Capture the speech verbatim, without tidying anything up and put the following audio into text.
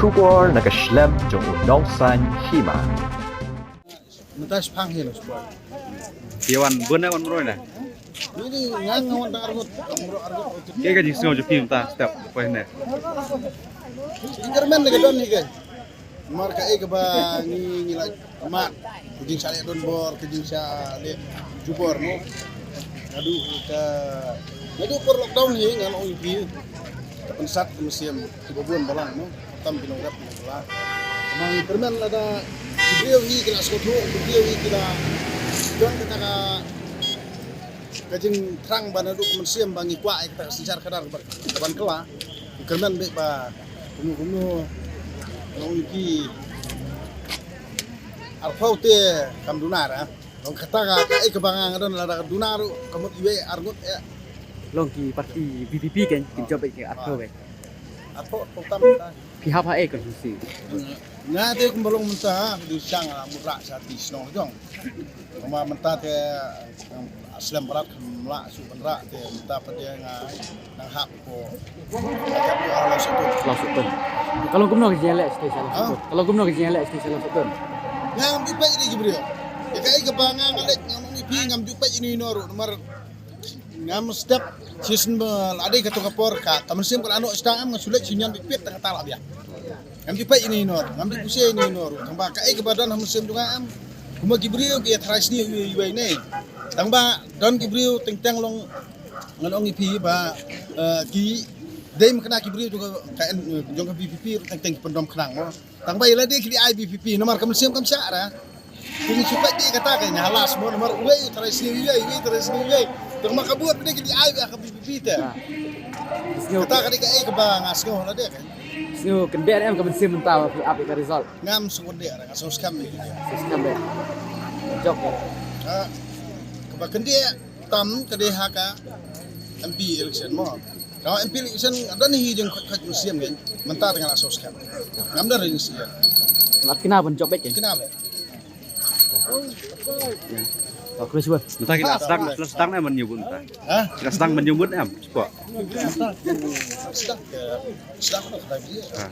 Khubor na ka shlem jong u nongsan hima. Mynta shipang hi na shipang. Ïa wan bun na wan mroi na. Ini ngang ngang wan da arngut, mroi arngut. Ke ka jingsngew jong phi mynta step poi ne. Ingermen ne ka don hi ke. Mar ka e ka ba ngi ngi la mat. Ku jing sa le don bor, ku jing sa le jubor mo. Ngadu ka ngadu por lockdown hi ngan ong pi. Ka pensat ka mesim ki babun balang mo. Tam ki nongrep ki nongla. Mang permen lada video hi kila skotu, video hi kila don kata ka ka jingthrang ba naduh mynsiem ba ngi kwah ïa kata ka synshar khadar ba ka ban kylla. Kyrmen beit ba kumno kumno nong ïa ki arphew te kam dunar ah. Nong kata ka kaei kaba nga nga don lada ka dunar ruh ka mut iwei arngut eh. Long ki parti V P P kan kim jop beit ki arphew beit. Arphew arphew tam ta. Phi hap ha e kon si. Nga te kumba long mynta ha, du shang la mut rah sha ti shnong jong. Kumba mynta te, um, slem brat kam lah shu ban rah te mynta pat de nga nang hap ko. Nga hap ko ah Long Sutun. Long Sutun. Ka long kumno ka jingïaleh sha Long Sutun? Ka long kumno ka jingïaleh sha Long Sutun? Ngam ju peit ïa ki briew. Ïa kaei kaba nga nga leit ngam ju peit ïa ino ino ruh namar ngam step shisien ba la dei kato ka por ka, ka mynsiem ka la noh sdang em nga shu leit shu ñion beit peit tang kata la biang. Ngam ju peit ïa ino ino, ngam ju puse ïa ino ino ruh. Tang ba kaei kaba don ha mynsiem jong nga em. Kumba ki briew ki ïa tharai sniew iwei iwei ne. Tang ba don ki briew teng teng long ngan ong ïa phi ba, eh, ki dei ma kane ki briew jong ka, ka, jong ka V P P ruh teng teng ki pyndom khnang mo. Tang ba ïa lade ki dei ai V P P namar ka mynsiem kam shah ra. Ki ngi shu peit dei kata ka ïa halas mo namar uwei u tharai sniew uwei, uwei u tharai sniew uwei. Tang ba ka bud dei ki dei ai ba ka V P P te. Kata ka dei kaei kaba nga sngew lade ka. Sngew kyndit em ka mynsiem mynta ba phi ap ïa ka result. Ngam sngew kyndit ra, nga sngew skhem ïa ki. Sngew skhem beit. Jop. Ah, kaba kyndit tam ka dei ha ka M P election mo. Ka M P election don hi jingkhot khot mynsiem kan. Mynta te nga la sngew skhem. Ngam don ring sien. Lat kina ban jop beit kan. Kina beit. Mynta ki la sdang, la sdang em ban ïa bud mynta. Ha? Ki la sdang ban ïa bud em. Sdang. Sdang. Ha.